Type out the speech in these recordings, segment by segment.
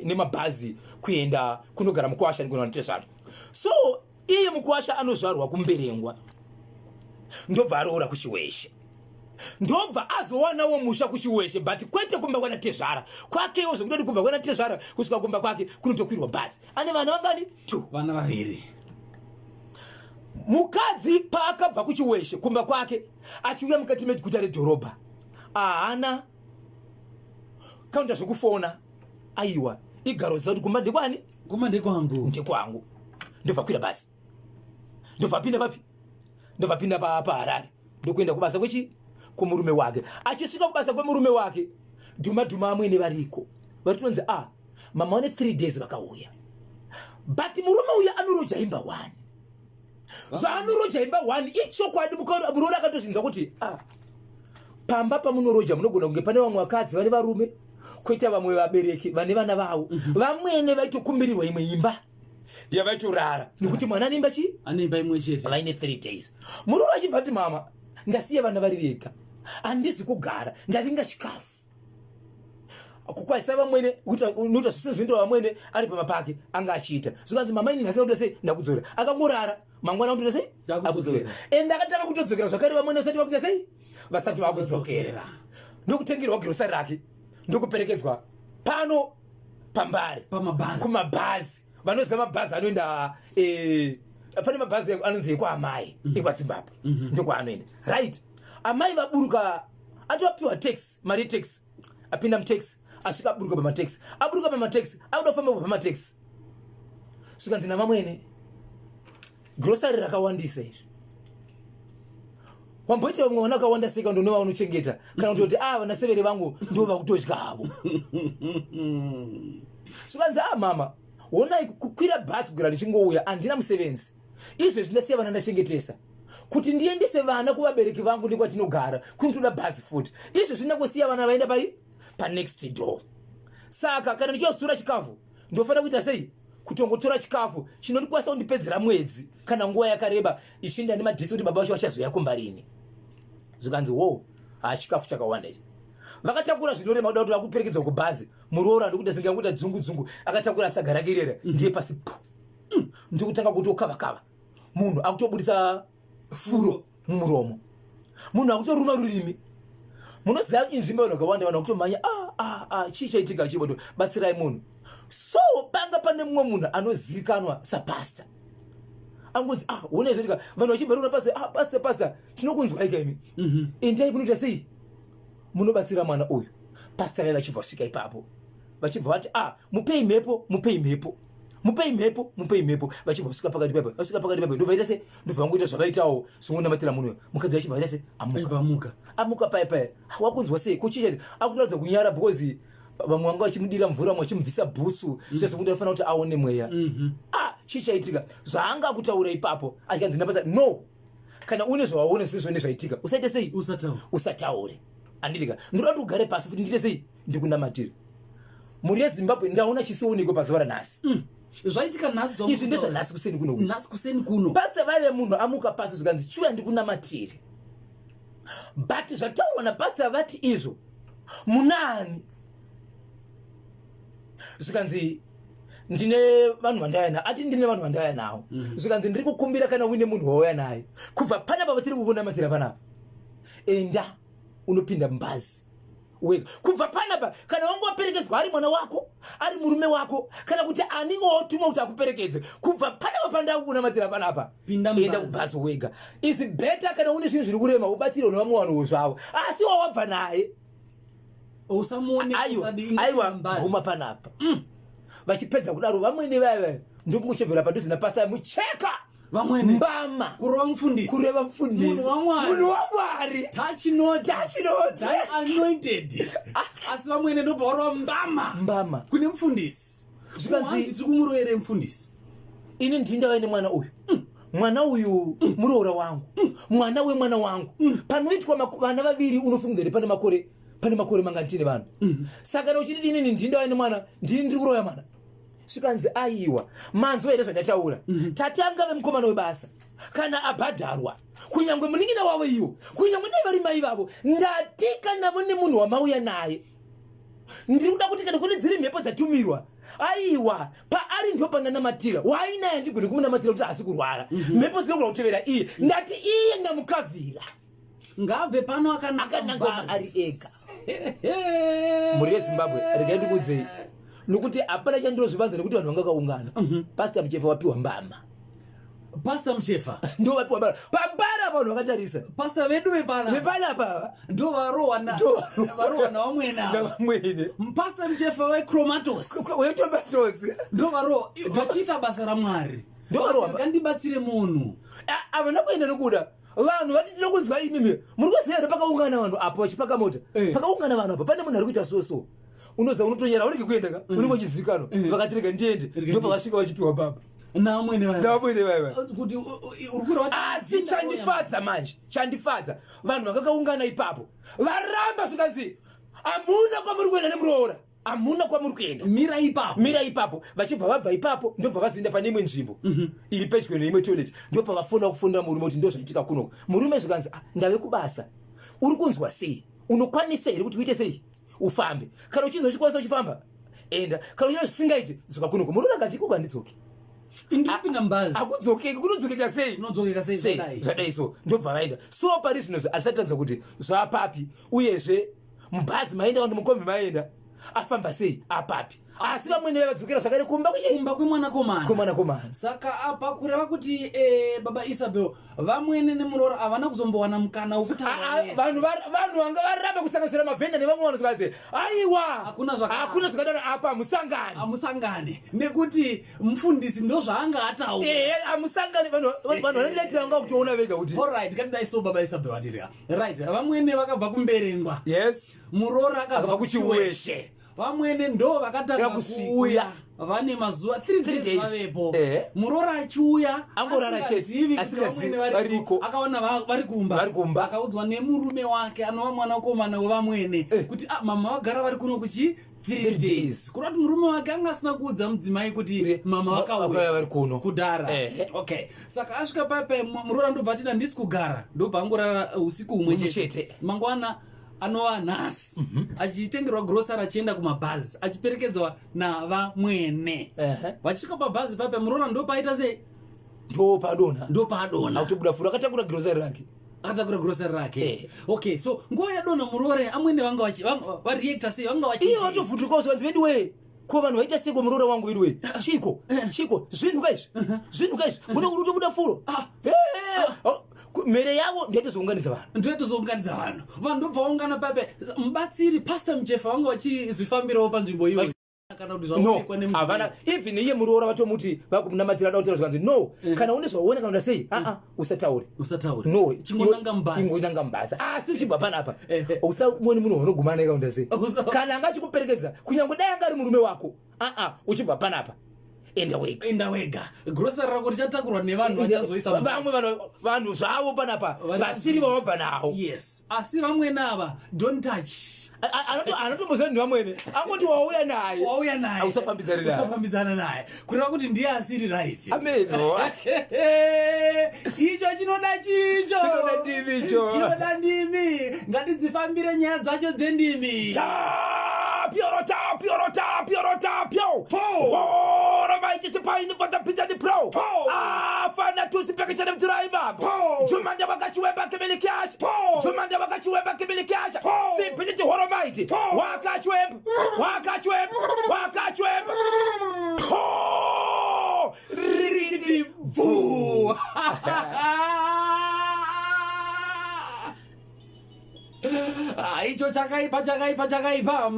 Nemabhazi kuenda kunogara mukwasha nekuenda tezvaro. So iye mukwasha anozvarwa kuMberengwa, ndobva aroora kuChiweshe, ndobva azowanawo musha kuChiweshe, but kwete kumba kwana tezvara kwakewo, zvekutoti kubva kwana tezvara kusvika kumba kwake kunotokwirwa bhazi. Ane vana vangani? Two. Vana vaviri. Mukadzi paakabva kuChiweshe kumba kwake achiuya mukati meguta redhorobha, haana kaunda zvekufona, aiwa, igaroziva kuti kumba ndekwani. Kumba ndekwangu. Ndekwangu. Ndobva kwira basi, ndobva pinda papi, ndobva pinda paHarare, ndokuenda kubasa kwechi kwemurume wake. Achisvika kubasa kwemurume wake, dhuma dhuma, amwene variko, varitonzi, "A ah, mama vane 3 days vakauya." But murume uyu anoroja imba one. Zvaanoroja imba one, ichokwadi, muroora akatozvinzwa kuti, "Ah, pamba pamunoroja munogona kunge pane vamwe vakadzi vane varume, kwoita vamwe vabereki vane vana vavo." Vamwene vaitokumbirirwa imwe imba yavaitorara nekuti mwana aneimba chii? Ane imba imwe chete. Vaine 3 days. Muroora achibva ati, "Mama, ndasiya vana vari vega, handisi kugara, ndavinga chikafu." Kukwazisa vamwene, noita zvese zvinoita vamwene ari pamba pake anga achiita. Zvikanzi, "Mama, ini nhasi ndakuita sei, ndakudzorera." Akangorara, mangwana akutoita sei? Ndakudzokera. Ende akatanga kutodzokera zvakare vamwene vasati vakuita sei, vasati vakudzokera, ndokutengerwa girosari rake, ndokuperekedzwa pano paMbare. Pamabhazi. Kumabhazi. Vanoziva mabhazi anoenda, pane mabhazi anonzi ekwaamai, ekwaZimbabwe, ndokwaanoenda, right? Amai vaburuka, atovapiwa taxi, mari yetaxi, apinda mutaxi, asvika, aburuka pamataxi, aburuka pamataxi, akuda kufamba kubva pamataxi, svikanzi navamwene, "Grosari rakawandisa izvi, wamboita vamwe vana vakawanda seka, ndonova unochengeta kana kutoti a vana severe vangu ndo vakutodya havo." Svikanzi, "A mama, honai, kukwira bhazi kugara ndichingouya, handina musevenzi. Izvezvi ndasiya vana ndachengetesa. Kuti ndiendese vana kuvabereki vangu ndekwatinogara kunotoda bhazi futi. Izvezvi ndangosiya vana vaenda pai panext door. Saka kana ndichizotora chikafu, ndofanira kuita sei? Kutongotora chikafu chinondikwanisa kundipedzera mwedzi kana nguva yakareba ichienda nemadates kuti baba vacho vachazouya kumba rini." Zvikanzi, "Wo, ha, chikafu chakawanda ichi." Vakatakura zvinorema kuda kuti vakuperekedzwa kubhazi. Muroora ndokuita singe akuita dzungu dzungu, akatakura saga rake irera, ndiye pasi pu, ndokutanga kuti okava kava. Munhu akutobudisa furo mumuromo, munhu akutoruma rurimi. Munoziva inzvimbo, vanhu vakawanda, vanhu vakutomhanya, "Ah, ah, ah, chii chaitika? Chiboto, batsirai munhu." So panga pane mumwe munhu anozivikanwa sapasta, angonzi, "Ah, ona zvoitika." Vanhu vachibva runa pasta, "Ah, pasta, pasta, tinokunzwai kaimi, endai munoita sei, munobatsira mwana uyu." Pasta vai vachibva vasvika ipapo, vachibva vati, "Ah, mupei mhepo, mupei mhepo, mupei mhepo, mupei mhepo." Vachibva vasvika pakati pepo, vasvika pakati pepo, ndobva ita se ndobva vangoita zvavaitawo, zvingonamatira munhu uyu. Mukadzi vachibva vaita se amuka. Aibva amuka. Amuka paya paya, "Wakunzwa sei kuchisha?" Akutoratidza kunyara because vamwe vanga vachimudira mvura, vamwe vachimubvisa bhutsu, sezvokuti anofanira kuti aone mweya. Ah, chii chaitika? Zvaanga kutaura ipapo, achikanzi napasa, "No, kana une zvawaona zvisizvo nezvaitika, usaite sei?" Usataura. "Usataure, handitika? Ndoda kuti ugare pasi futi, ndiite sei, ndikunamatire." Mhuri yeZimbabwe, ndaona chisionekwe pazuva ranhasi. Zvaitika nhasi. Izvi ndezvanhasi kuseni kuno. Nhasi kuseni kuno. Pasta vaive munhu amuka pasi, zvikanzi, "Chiuya ndikunamatire." But zvataurwa napasta, vati izvo, "Munani?" Zvikanzi, "Ndine vanhu vandauya navo." Ati, "Ndine vanhu vandauya navo." Zvikanzi, "Ndiri kukumbira, kana uine munhu wauya naye, kubva panapa vatiri kukunamatira panapa, enda unopinda mubhazi wega kubva panapa. Kana wange waperekedzwa, ari mwana wako, ari murume wako, kana kuti ani watumwa kuti akuperekedze, kubva panapa pandakunamatira panapa, Pinda enda mubhazi." Kubhazi wega is better. Kana une zvinhu zviri kurema, ubatsirwe nevamwe vanhuwo zvavo, asi wawabva naye, Usamuone. Aiwa. Usadi. Aiwa. Mubhazi. Guma panapa. Vachipedza kudaro, vamwene vaya ndokungochevhera padhuze napasta, mucheka. Vamwene. Mbama. Kurova mufundisi. Kureva mufundisi. Munhu waMwari. Munhu waMwari. Touch not. Touch not. Thy anointed. Asi vamwene ndobva varova mbama. Mbama. Kune mufundisi. Zvikanzi- Hanzi tiri kumurovere mufundisi. "Ini ndini ndava nemwana uyu. Mwana uyu muroora wangu, mwana wemwana wangu. Panoitwa vana vaviri, unofungidzira kuti pane makore mangani tine vanhu? Saka kana uchinditi inini ndini ndava nemwana, ndini ndiri kuroya mwana." Svikanzi, "Aiwa, manzwa here zvandataura? Tatanga vemukomana webasa, kana abhadharwa, kunyange munin'ina wavo iwo, kunyange dai vari mai vavo, ndati kanavo nemunhu wamauya naye." Ndiri kuda kuti kana kune dziri mhepo dzatumirwa, aiwa, paari ndo pandanamatira. Wainaye handigoni kumunamatira kuti haasi kurwara. Mhepo dzinogona kutevera iye. Ndati iye ndamukavhira. Ngabve pano akananga Akananga ari ega. Mhuri yeZimbabwe, regai ndikuudzei, nokuti hapana chandinozvivanza nekuti vanhu vanga vakaungana. Pastor Muchefa wapiwa mbama. Pastor Muchefa ndo vapiwa mbama pambara, vanhu vakatarisa. Pastor vedu vepana vepanapa. Ndo varohwa varohwa navamwene ava. Navamwene. Pastor Muchefa weChromatos. Wetomatosi. Ndo varohwa vachiita basa raMwari. Ndo varohwa. Gandibatsire munhu. Havana kuenda nokuda vanhu vati tinokunzwa imimi muri kuziva here pakaungana vanhu apo vachipaka mota? Pakaungana vanhu apa pane munhu ari kuita so so, unoziva unotonyara urege kuenda ka, unenge uchizivikanwa. Vakati rega ndiende, ndo pavasvika vachipiwa baba Namwene vaya. Navamwene vaya. Kuti uri kureva kuti Asi chandifadza manje, chandifadza, vanhu vakakaungana ipapo varamba, zvikanzi hamuna kwamuri kuenda nemuroora, hamuna kwamuri kuenda. Mira ipapo. Mira ipapo. Vachibva vabva ipapo, ndobva vazoenda pane imwe nzvimbo iri pedyo neimwe toilet, ndopavafona kufonera murume kuti ndozvaitika kunoko. Murume zvikanzi, "Ah, ndave kubasa, uri kunzwa sei? Unokwanisa here kuti uite sei, ufambe? Kana uchinzwa uchikwanisa uchifamba, enda. Kana uchinzwa zvisingaiti, dzoka kunoko." Murume akati, "Ikoko handidzoki." Ndiri mubhazi. Akudzokeki, kunodzokeka sei? Kunodzokeka sei? Sei? Zvadai. Zvadai so ndobva vaenda. So pari zvino hazvisati kuti zvapapi, uyezve mubhazi maenda kana mukombi maenda, afamba sei, apapi. Asi vamwene vadzokera zvakare kumba kuchi Kumba kwemwanakomana. Kwemwanakomana. Saka apa kureva kuti baba Isabel, vamwene nemuroora havana kuzombowana mukana wekutaura vese. Vanhu vanga varamba, kusanganisira mavhenda nevamwe vanhu, zvikanzi aiwa. Hakuna zvakadaro. Hakuna zvakadaro apa, hamusangani. Hamusangane nekuti mufundisi ndo zvaanga ataura. Ehe, hamusangani. Vanhu vanoletera vanga kutoona vega kuti Alright, ngatidai so, baba Isabel, vatitya right, vamwene vakabva kuMberengwa. Yes. Muroora akabva Akabva kuChiweshe. kuChiweshe. Vamwene ndo vakatanga Kuuya. kuuya vane mazuva 3 Three days days. vavepo. Muroora achiuya Angorara chete. asingazivi kuti Asingazivi, vamwene variko. variko. Akaona vari kumba. Vari kumba. Akaudzwa nemurume wake anova mwanakomana wevamwene kuti, "Ah, mama vagara vari kuno kuchi 3 Three days." days. Kureva kuti murume wake anga asina kuudza mudzimai kuti mama vakauya vakauya vari kuno. kudhara. Okay, saka asvika paya, muroora ndobva atida ndisi kugara, ndobva angorara usiku humwe Humwe chete. chete. Mangwana anova nhasi, achitengerwa grocery, achienda kumabhazi, achiperekedzwa navamwene. Vachisvika pabhazi papa, muroora ndopaita sei? Ndo padonha. Ndopaadonha. Akutobuda furo akatakura grocery rake. Akatakura grocery rake. Okay, so nguva yadonha muroora, amwene vanga vareacta sei? Vanga vachi Iye vatovhundukawo, zvikanzi, "Vedu wee, ko vanhu vaita sei kwemuroora wangu? Vedu wee, chiko chiko? Zvinhu kaizvi, zvinhu kaizvi, mune uri kutobuda furo." Eh, oh, mhere yavo ndoyatozounganidza vanhu. Ndoyatozounganidza vanhu. Vanhu ndobva vaungana pape. Mubatsiri Pastor Muchefa vanga vachizvifambirawo panzvimbo iyoyo kana kuti No. zvaonekwa nemudzimai? Havana. Even iye muroora vatomuti vakunamatira da kutaura, zvikanzi no, kana une zvaona kana sei, aa, usataure. Usataure. No. Chingonanga mubhazi. Ingonanga mubhazi, asi uchibva panapa usamweni munhu waunogumana naye kaunda sei. Kana anga achikuperekedza, kunyange dai anga ari murume wako, aa, uchibva panapa enda wega. Enda wega, grocery rako richatakurwa nevanhu vachazoisa mubhazi. Vamwe vanhu zvavo panapa Vari vasiri vawabva nawo. Yes, asi vamwene ava, don't touch. Anotomboziva ndi vamwene, angoti wauya naye. Wauya naye. Usafambidzane naye. Usafambidzana naye, kureva kuti ndiye asiri right. Ameno. Icho chinoda chicho. Chinoda ndimi icho. Chinoda ndimi. Ngatidzifambire nyaya dzacho dzendimi. Tapio, tapio, tapio, tapio. Oro maitisipaini for the pizza pro. Afana tusipekechane mturai baba. Jumanda wakachiwemba kimili cash. Jumanda wakachiwemba kimili cash. Sipiniti horomaiti. Wakachwemba. Wakachwemba. Wakachwemba. Po! Rikiti bvu. Ah, icho chakaipa, chakaipa, chakaipa.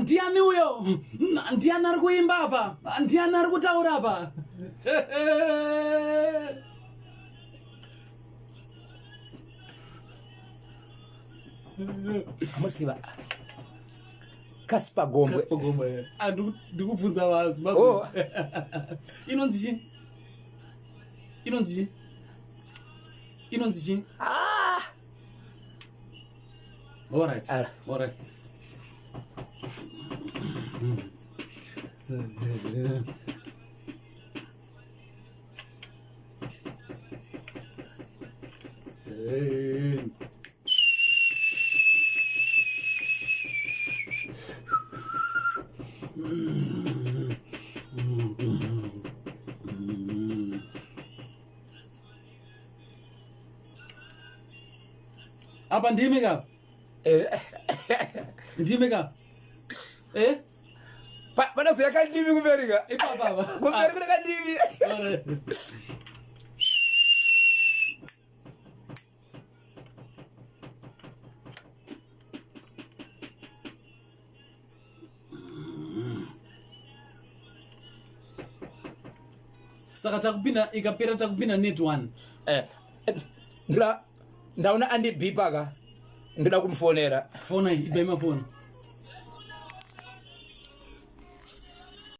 Ndiani uyo? Ndiani ari kuimba apa? Ndiani ari kutaura apa? Amusiva Kaspa Gombwe. Ah, ndikubvunza vaZimbabwe. Oh. Inonzi chii? Inonzi chii? Inonzi chii? Ah. Alright. Ara. Alright. Apa ndimi ka? Eh. Ndimi ka? Eh? Panozoya kandimi kumberi ka? Ipapa apa. Kumberi kune kandimi. Saka takupinda ikapera takupinda net one. Eh, ndira ndaona andibhipa ka ndoda kumufonera. Fona ibai mafoni.